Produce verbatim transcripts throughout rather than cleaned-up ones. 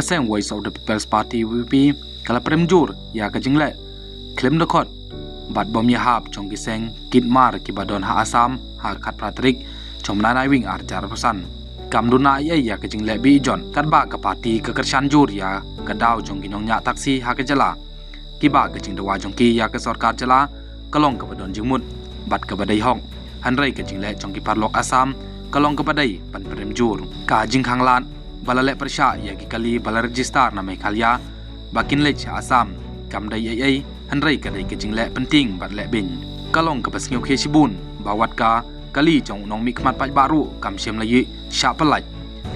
Seng Voice of the People's Party, V P P, ka la pyrem jur ïa ka jingleh khlem dkhot bad bym ïahap jong ki seng kit mar kiba don ha Assam ha ka khatphra tarik jong u bnai Naiwieng ar hajar arphew san. Kam duna ei ei ïa ka jingleh beh jot, katba ka party ka kyrshan jur ïa ka daw jong ki nongñiah taxi ha ka jylla, kiba ka jingdawa jong ki ïa ka sorkar jylla ka long kaba don jingmut bad kaba dei hok. Hynrei ka jingleh jong ki paralok Assam ka long kaba dei ban pyrem jur. Ka jingkhang lad ba la leh pyrshah ïa ki kali ba la register na Meghalaya ba kin leit sha Assam kam dei ei ei, hynrei ka dei ka jingleh pyntieng bad leh beiñ. Ka long kaba sngewkhia shibun ba wat ka kali jong u nongmihkhmat paidbah ruh kam shym la ïoh shah pyllait.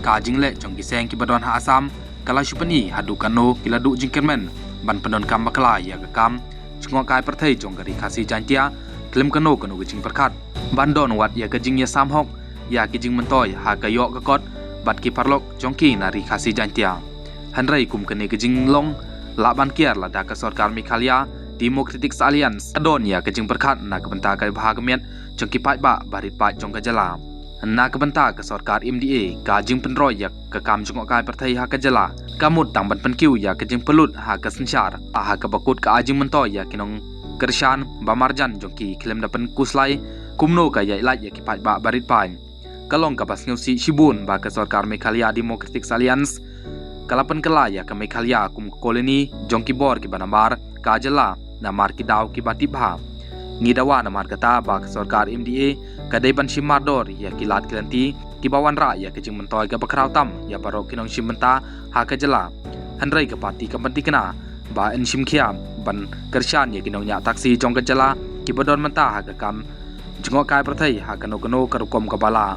Ka jingleh jong ki seng kiba don ha Assam ka la shu pyni haduh katno ki la duh jingkyrmen ban pyndonkam bakla ïa ka kam jngohkai pyrthei jong ka Ri Khasi Jaiñtia khlem kano kano ka jingpyrkhat ban don wat ïa ka jingïasam hok ïa ki jingmyntoi ha ka ïoh ka kot bad ki paralok jong ki na Ri Khasi Jaiñtia. Hynrei kum kane ka jinglong lah ban kiar lada ka sorkar Meghalaya Democratic Alliance ka don ïa ka jingpyrkhat na ka bynta ka bha ka miat jong ki paidbah barit paid jong ka jylla. Na ka bynta ka sorkar M D A, ka jingpynroi ïa ka kam jngohkai pyrthei ha ka jylla ka mut tang ban pynkiew ïa ka jingpynlut ha ka synshar, ha kaba kut ka ai jingmyntoi ïa ki nongkyrshan ba marjan jong ki khlem da pynkhuslai kumno ka ïaid lait ïa ki paidbah barit paid. Ka long kaba sngewsih shibun ba ka sorkar Meghalaya Democratic Alliance ka la pynkylla ïa ka Meghalaya kum ka colony jong ki bor kiba nabar ka jylla namar ki daw kiba tip bha. Ngi dawa namar kata ba ka sorkar M D A ka dei ban shim mardor ïa ki lad ki lynti kiba wanrah ïa ka jingmyntoi kaba khraw tam ïa baroh ki nongshim bynta ha ka jylla. Hynrei ka party kam pynthikna ba yn shim khia ban kyrshan ïa ki nongñiah taxi jong ka jylla kiba don mynta ha ka kam jngohkai pyrthei ha kano kano ka rukom kaba lah.